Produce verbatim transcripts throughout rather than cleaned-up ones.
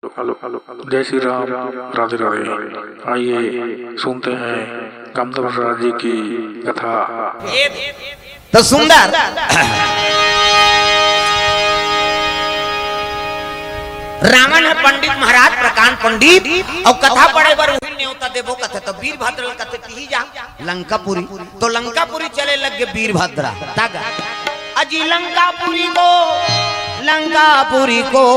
जय श्री राम, राधे राधे। आइए सुनते हैं कामदेव राजा जी की कथा। तो सुंदर रावण हे पंडित महाराज, प्रकांड पंडित, अउ कथा पढ़े बर उही नेवता देबो कथे, त वीरभद्र ल कथे तिही जा लंकापुरी। तो लंकापुरी चले लग गे वीरभद्र। तग अजी लंकापुरी को, लंकापुरी को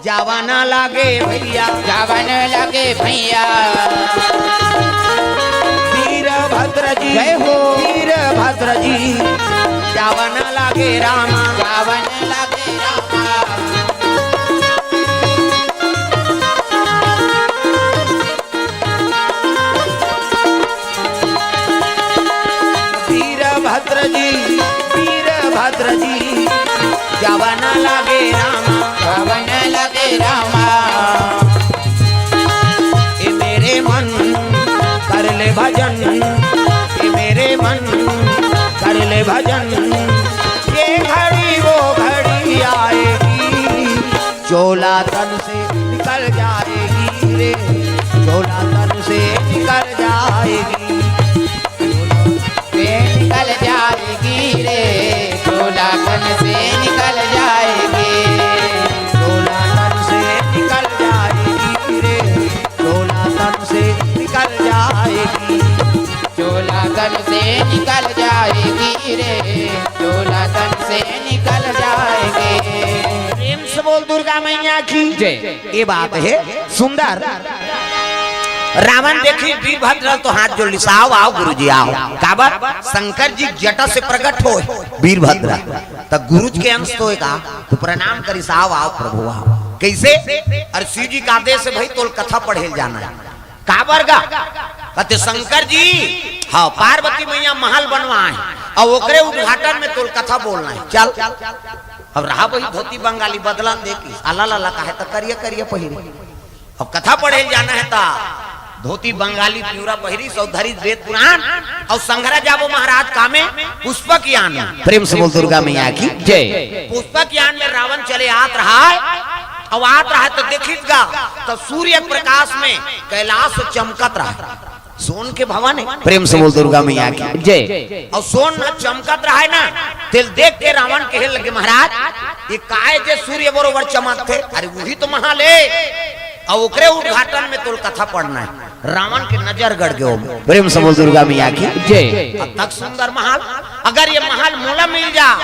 जावा न लागे भैया। जावा न लागे भैया। वीरभद्र जी, जय हो। वीरभद्र जी, जावा न लागे रामा। जावा न लागे रामा। वीरभद्र जी, वीरभद्र जी, जावा न लागे रामा। जावा न लागे रामा। ए मेरे मन कर ले भजन, ए मेरे मन कर ले भजन, ये घड़ी वो घड़ी आएगी, चोला तन से निकल जाएगी रे, चोला तन से निकल जाएगी। से निकल जाएगी रे, चोला तन से निकल जाएगी। चोला तन से निकल जाएगी रे, चोला तन से निकल जाएगी। चोला तन से निकल जाएगी रे, चोला तन से निकल जाएगी। प्रेम से बोल दुर्गा मैया की जय। ये बात हे सुंदर। रावण देखिस वीरभद्र तो हाथ जोड़ लिस, "आओ, आओ गुरुजी, आओ।" काबर? शंकर जी जटा से प्रकट होय वीरभद्र, त गुरुजी के अंश तो हे का, त प्रणाम करिस, "आओ, आओ प्रभु, आओ।" कइसे? अरे शिव जी का आदेश हे भई, तोल कथा पढ़े ल जाना हे। काबर गा? कथे शंकर जी, हाँ, पार्वती मैया महल बनवाए हे, अउ ओकरे उद्घाटन में तोल कथा बोलना हे, चल। अब रहा वही धोती बंगाली बदलन दे के, आला लाला काहे त करिया करिया पहिरे। अब कथा पढ़े ल जाना हे त धोती बंगाली पिवरा पहिरिस अउ धरिस वेद पुराण अउ संघरा जाबो महाराज कामे पुष्पक यान में। प्रेम से बोल दुर्गा मैया की जय। पुष्पक यान में रावण चले आत रहा हे, अउ आत रहा हे त देखिस गा त सूर्य प्रकाश में कैलाश चमकत रहा हे। सोन के भवन हे। प्रेम से बोल दुर्गा मैया की जय। अउ सोन ह चमकत रहा हे ना, तेला देख के रावण कहे लगे, "महाराज, ये काय जे सूर्य बरोबर चमकथे?" अरे उही तो महल हे, अउ ओकरे उद्घाटन में तोल कथा पढ़ना हे। रावण के नजर गड़ गे ओमे। प्रेम से बोल दुर्गा मैया की जय। अतक सुंदर महल, अगर ये महल मोला मिल जा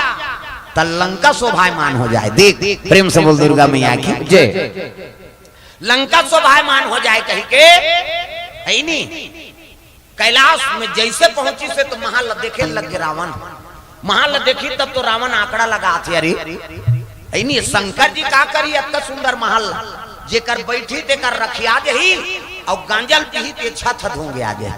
त लंका शोभायमान हो जाए। देख, प्रेम से बोल दुर्गा मैया की जय। लंका शोभायमान हो जाए कहि के, हे नी? कैलाश में जइसे पहुंचिस हे त महल ल देखे लग गे रावण। महल ल देखिस तब तो रावण आंकड़ा लगाथे, "अरे, हे नी, शंकर जी का करही अतका सुंदर महल, जेकर बइठही तेकर रखिया जही, अउ गांजा ल पीही ते छत ह धोंगिया जही।"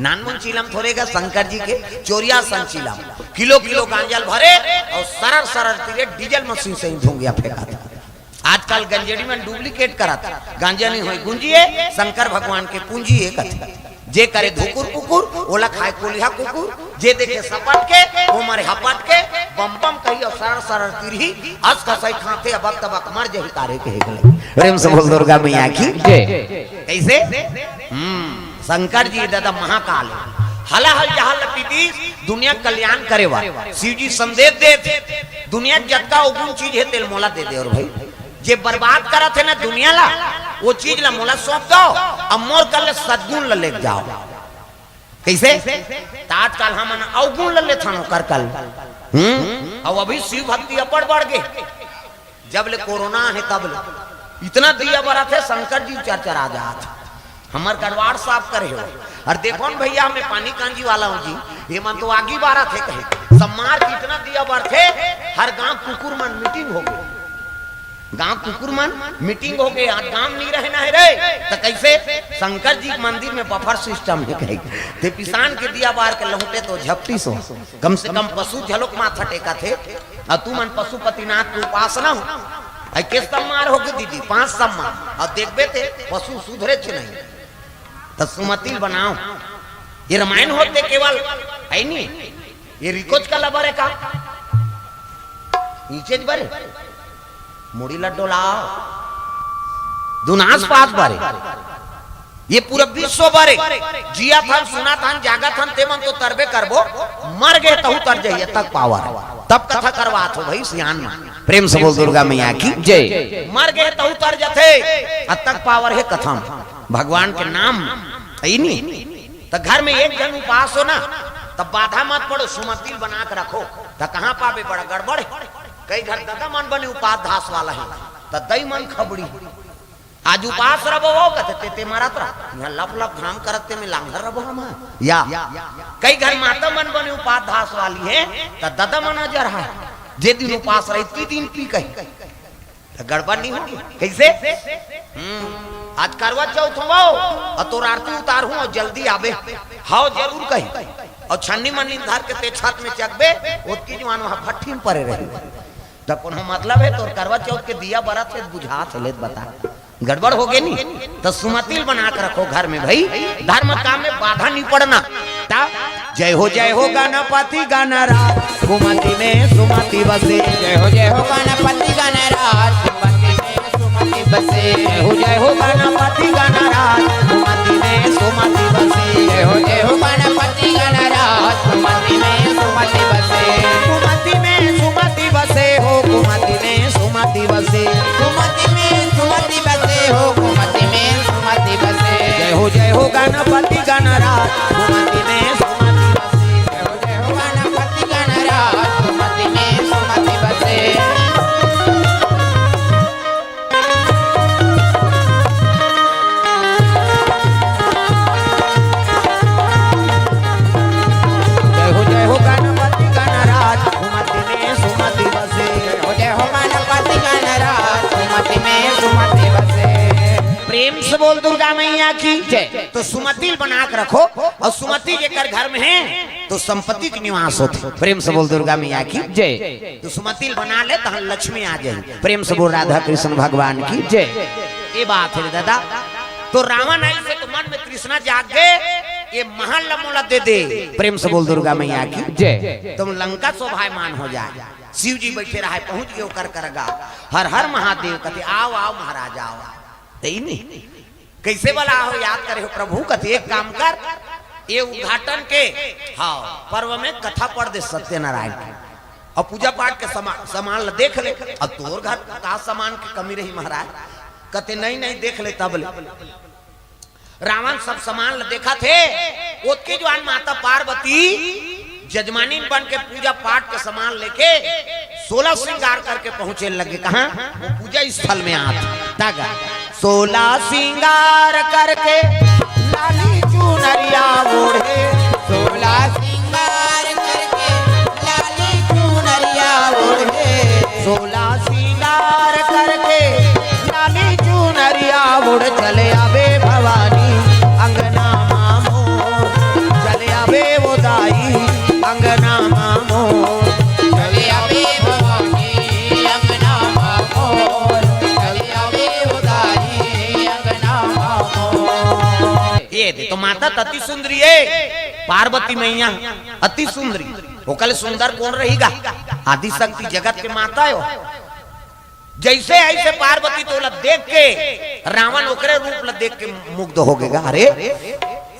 नानमुन चिलम थोरे गा शंकर जी के, चोरिया सन चिलम, किलो किलो गांजा ल भरे अउ सरर सरर तीरे डीजल मशीन सही धोंगिया फेंकत। आजकल गंजेड़ी मन duplicate करत, गांजा नइ होय गुंजी ए, शंकर भगवान के पूंजी ए कथे। जे करे धुकुर पुकुर, ओला खाए कोलिहा कुकुर, जे देखे सपट के, ओ मरे हपट के, बम बम कही अउ सरर सरर तीरही, अस कसई खाथे अबक तबक मर जही तारे कहे गले। प्रेम से बोल दुर्गा मैया की जय। कइसे? हम्म, शंकर जी दादा महाकाल हे। हलाहल जहाल ल पीतिस, दुनिया कल्याण करे बर। शिव जी संदेश देथे, दुनिया जतका अवगुण चीज हे तेला मोला दे दे। अउ भई, जे बर्बाद करत हे ना दुनिया ला, ओ चीज ला मोला सौंप दव, अउ मोर कर ले सद्गुण ला लेके जाव। कइसे? त आजकल हमन अवगुण ला लेथन ओकर कर ले। हम्म? अउ अभी शिव भक्ति अब्बड़ बढ़ गे। जब ले कोरोना हे तब ले इतना दिया बरत हे, शंकर जी चरचरा जात हे। हमर गड़वाड़ साफ करे हो। अउ देखो न भइया, मैं पानी कांजी वाला हूँ जी, ये मन तो आगी बारत हे कहे। सम्मार के इतना दिया बरथे, हर गांव कुकुर मन meeting हो गे। गांव कुकुर मन meeting हो गे, आज गांव नइ रहे ना हे रे। त कइसे? शंकर जी के मंदिर में buffer system हे कहे। ते पिसान के दिया बार के लहुटे तो झपटी सो। कम से कम पशु झलोक माथा टेकथे। अउ तुमन पशुपतिनाथ के उपासना हो। अइ के सम्मार हो गे दीदी, पांच सम्मार। अउ देखबे ते पशु सुधरेच नहीं। त सुमति ल बनाव। ये रामायण होथे केवल, हे नी? ये रिकोच का लबर हे का? नीचे ज बरे। मुड़ी ल डोलाव। दुनास पात बरे, ये पूरा विश्व बरे, जियत हन, सुनत हन, जागत हन, ते मन तो तरबे करबो, मर गे तहू तर जही, अतक पावर हे। तब कथा करवात हो भाई सियान मन। प्रेम से बोल दुर्गा मैया की जय। मर गे तहू तर जथे, अतक पावर हे कथा म। भगवान के नाम म, हे नी? त घर में एक झन उपास हो ना, त बाधा मत पड़ो, सुमतिल बना के रखो। त कहाँ पाबे, बड़ा गड़बड़ हे। कई घर ददा मन बने उपास धास वाला हे, त दई मन खबड़ी। आज उपास रबो वो, कथे, "ते, ते मरत रह, इहाँ लप लप घाम करत ते में लांघर रबो हम, हाँ?" या कई घर माता मन बने उपास धास वाली हे, त ददा मन अजर हे, जे दिन उपास रही, ती दिन पी कही। त गड़बड़ नहीं होगी? कैसे? हम्म, आज करवा चौथ हो, अउ तोर आरती उतारहूँ अउ जल्दी आबे। हव, जरूर कही। अउ छन्नी मन्नी धर के ते छत में चघबे, ओतकी जुआन वहाँ भट्ठी में परे रही। त कोनो मतलब हे, तोर करवा चौथ के दिया बरत हे, बुझात हे, ले त बता। गड़बड़ हो गे नी? त सुमतिल बना के रखो घर में भाई, धर्म काम में बाधा नहीं पड़ना। त जय हो, जय हो गणपति गणराज, सुमति में सुमति बसे। जय हो, जय हो गणपति गणराज, सुमति में सुमति बसे। जय हो, जय हो गणपति गणराज, सुमति में सुमति बसे। जय हो, जय हो गणपति गणराज, सुमति में सुमति बसे। सुमति में सुमति बसे हो, सुमति में सुमति बसे। सुमति में सुमति बसे हो, सुमति में सुमति बसे। जय हो, जय हो गणपति गणराज, सुमति में सुमति बसे। जय हो, जय हो गणपति गणराज, सुमति में सुमति बसे। जय हो, जय हो गणपति गणराज, सुमति में सुमति बसे। जय हो, जय हो गणपति गणराज, सुमति में सुमति बसे। प्रेम से बोल दुर्गा मैया की जय। तो सुमति ल बना के रखो, अउ सुमति जेकर घर में हे, तो संपत्ति के निवास होथे। प्रेम से बोल दुर्गा मैया की जय। तो सुमति ल बना ले, तहाँ लक्ष्मी आ जाही। प्रेम से बोल राधा कृष्ण भगवान की जय। ये बात हे रे दादा। तो रावण आइस हे तो मन में तृष्णा जाग गे, ये महल ला मोला दे दे। प्रेम से बोल दुर्गा मैया की जय। तुम लंका शोभायमान हो जाए। शिव जी बैठे रहे, पहुंच गे ओकर करगा। हर हर महादेव कथे, "आओ, आओ महाराज, आओ।" हे नी? कैसे बला हो, याद करे हो प्रभु? कथे, "एक काम कर, ये उद्घाटन के, हाँ, पर्व में कथा पढ़ दे सत्यनारायण के, अउ पूजा पाठ के समा-, सामान ला देख ले। अब तोर घर का सामान के कमी रही महाराज?" कथे, "नहीं, नहीं, देख ले तब ले।" रावण सब सामान ला देखत हे, ओतके जुआन माता पार्वती जजमानिन बन के पूजा पाठ के सामान लेके सोलह श्रृंगार करके पहुंचे लगे। कहाँ? वो पूजा स्थल में आत। तग सोलह श्रृंगार करके लाली चुनरिया ओढ़े। सोलह श्रृंगार करके लाली चुनरिया ओढ़े। सोलह श्रृंगार करके लाली चुनरिया ओढ़ चले आवे भवानी अंगना मा मोर। चले आवे वो दाई अंगना मा मोर। चले आवे भवानी अंगना मा मोर। चले आवे वो दाई अंगना मा मोर। ये दे तो माता त अति सुंदरी हे, पार्वती मैया अति सुंदरी। ओकर ले सुंदर कोन रही गा? आदि शक्ति जगत के माता हे वो। जैसे आइस हे पार्वती तो ओला देख के रावण ओकरे रूप ला देख के मुग्ध हो गे गा। अरे,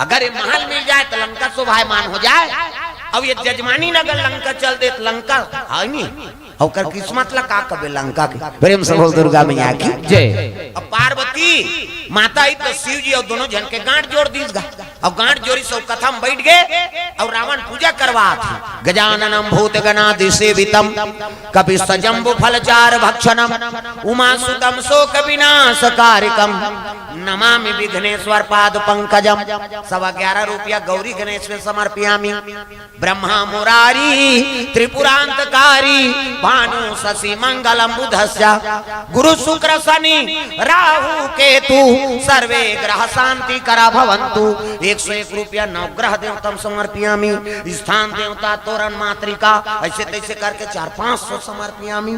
अगर ये महल मिल जाए तो लंका शोभायमान हो जाए, अउ ये जजमानिन अगर लंका चल दे तो लंका हे नी, ओकर किस्मत ला का कबे लंका के। प्रेम से बोल दुर्गा मैया की जय। अब पार्वती माता ही तो शिव जी अउ दोनों झन के गांठ जोड़ दीस गा। अउ गांठ जोड़िस अउ कथा म बइठ गे, अउ रावण पूजा करवात हे। गजाननं भूतगणादिसेवितं कपित्थजम्बूफलचारुभक्षणं उमासुतं शोकविनाशकारिकं नमामि विघ्नेश्वर पाद पंकजम। सवा ग्यारह रुपया गौरी गणेश में समर्पयामि। ब्रह्मा मुरारी त्रिपुरांतकारी भानु शशि मंगलम बुधस्य गुरु शुक्र शनि राहु केतु सर्वे ग्रह शांति करा भवंतु। एक सौ एक रुपया नवग्रह देवतम समर्पयामि। स्थान देवता तोरण मातृका ऐसे तैसे करके चार पांच सौ समर्पयामि।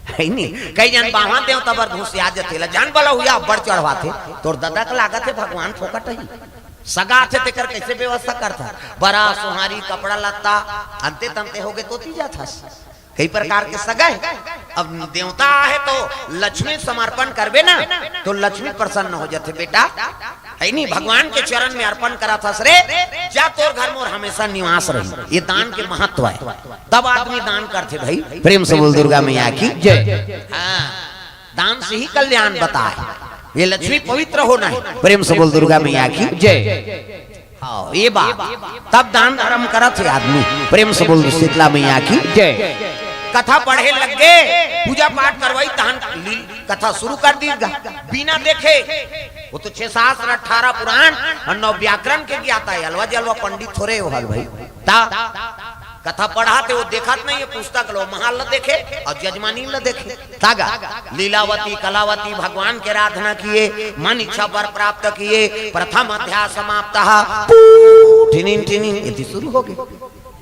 हे नी, कई जन बाहर देवता बर घुसिया जथे ला जान बला हुआ अब्बड़ चढ़वाथे। तोर ददा के लागत हे भगवान फोकट ही सगा आथे तेकर कैसे व्यवस्था करथा? बरा सोहारी कपड़ा लत्ता अंते तंते होगे तो ती जाथस। कई प्रकार के सगा हे। अब देवता आहे तो लक्ष्मी समर्पण करबे ना, तो लक्ष्मी प्रसन्न हो जाथे बेटा। हे नी, भगवान के चरण में अर्पण करत हस रे, जा तोर घर मोर हमेशा निवास रही। ये दान के महत्व हे, तब आदमी दान करथे भाई। प्रेम से बोल दुर्गा मैया की जय। हाँ, दान से ही कल्याण बताए। ये लक्ष्मी पवित्र होना हे। प्रेम से बोल दुर्गा मैया की जय। हाँ, ये बात। तब दान धर्म करत हे आदमी। प्रेम से बोल शीतला मैया की जय। कथा पढ़े लग गे, पूजा पाठ करवाई, तहन ली-, कथा शुरू कर दीस गा। बिना देखे, वो तो छह शास्त्र, अठारह पुराण और नौ व्याकरण के ज्ञाता हे। अलवा जलवा पंडित थोरे हो हल भाई। ता कथा पढ़ाथे, वो देखत नहीं हे पुस्तक लो, महल ल देखे और जजमानी ल देखे। तागा लीलावती कलावती भगवान के आराधना किए, मन इच्छा वर प्राप्त किए। प्रथम अध्याय समाप्त। पू, ठिनिन ठिनिन, ये तो शुरू हो गे।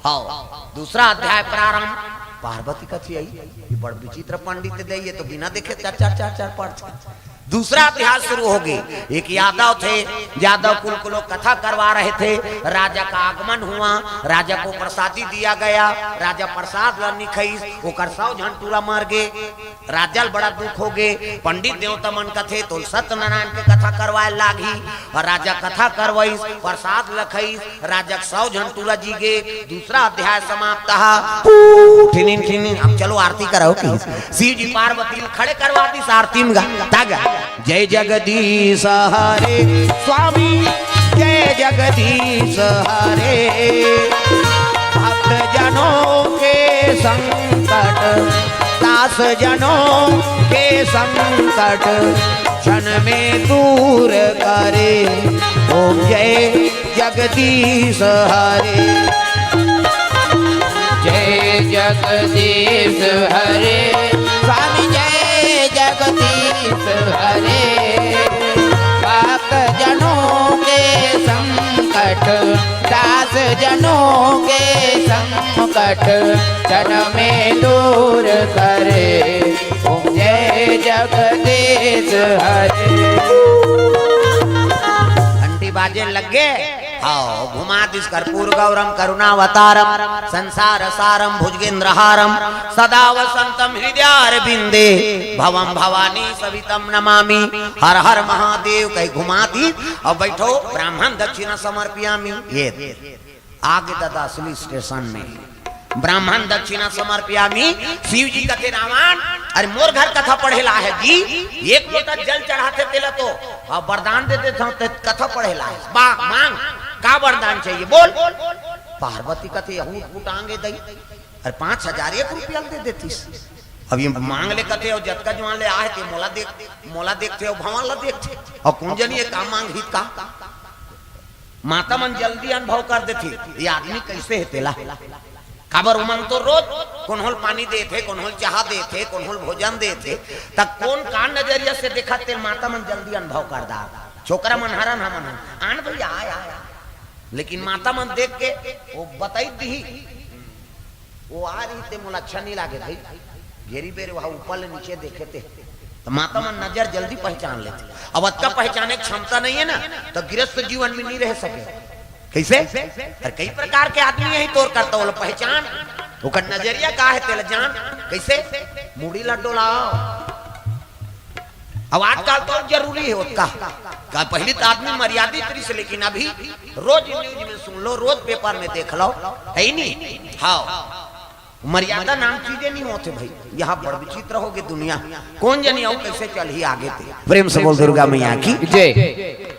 हाँ, दूसरा अध्याय प्रारंभ। पार्वती कथे, "आई, ये बड़ विचित्र पंडित दे, ये तो बिना देखे चार चार चार चार पढ़थे।" दूसरा अध्याय शुरू हो गे। एक यादव थे, यादव कुल को लोग कथा करवा रहे थे। राजा का आगमन हुआ, राजा को प्रसादी दिया गया। राजा प्रसाद ल नी खईस, ओकर सौ झन टूरा मर गे। राजा ल बड़ा दुख हो गे। पंडित देवता मन कथे, "तो सत्यनारायण के कथा करवाए लागही।" और राजा कथा करवाईस, प्रसाद ल खईस, राजा के सौ झन टूरा जी गे। दूसरा अध्याय समाप्त। पू, ठिनिन ठिनिन। अब चलो आरती कराओ कि शिव जी पार्वती ल खड़े करवा दीस आरती में गा। तागा जय जगदीश हरे स्वामी, जय जगदीश हरे। भक्त जनों के संकट, दास जनों के संकट क्षण में दूर करे। ओम जय जगदीश हरे। जय जगदीश हरे। स्वामी जय जगदीश हरे। भक्त जनों के संकट, दास जनों के संकट क्षण में दूर करे। ओम जय जगदीश हरे। घंटी बाजे लग गे। हाँ, घुमा दीस कर्पूर गौरम करुणावतारम संसार सारम भुजगेंद्र हारम सदा वसंतम हृदयारविंदे भवम भवानी सहितम नमामि। हर हर महादेव कहि घुमा दीस। अब बैठो, ब्राह्मण दक्षिणा समर्पयामि। ये आगे दादा असली स्टेशन में ब्राह्मण दक्षिणा समर्पयामि। शिव जी कथे, "रावण, अरे मोर घर कथा पढ़े ला हे जी, एक लोटा जल चढ़ाथे तेला तो, अउ वरदान दे देथंव, ते कथा पढ़े ला हे। बा, मांग, का वरदान चाहिए, बोल।" पार्वती कथे, "यहू फुटांगे दई, अरे पाँच हजार एक रुपया दे देतिस।" अब ये मांग ले कथे, "अउ जतका जुआन ले आहे ते मोला देख, मोला देखथे अउ भवन ला देखथे, अउ कोन जनी ये का मांगही का?" माता मन जल्दी अनुभव कर देथे, ये आदमी कैसे हे तेला। काबर ओमन तो रोज कोन्होल पानी देथे, कोन्होल चाहा देथे, कोन्होल भोजन देथे, त कोन का नजरिया से देखत ते माता मन जल्दी अनुभव कर दा। छोकरा मन हरन हमन हन, "आन भैया, आय, आय, आय।" लेकिन माता मन देख के वो बताई दिही, वो आ रही ते मोला अच्छा नहीं लागे भाई। घेरी बेर वहाँ ऊपर ले नीचे देखे ते, तो माता मन नजर जल्दी पहचान लेथे। अब अतका पहचाने के क्षमता नहीं है ना, तो गृहस्थ जीवन में नहीं रह सके। कैसे? अरे कई प्रकार के आदमी यही तोर करता, वो पहचान, ओकर नजरिया का है तेला जान। कैसे? मुड़ी ला डोलाओ। अब आजकल तो जरूरी है ओतका। का पहले तो आदमी मर्यादित रहिस, लेकिन अभी रोज न्यूज में सुन लो, रोज पेपर में देख लो, है ही नहीं। हाँ, मर्यादा नाम चीजे नहीं होते भाई। यहाँ बड़ विचित्र हो गई दुनिया। कौन जनी अउ कैसे चलही आगे ते। प्रेम से बोल दुर्गा मैया की जय।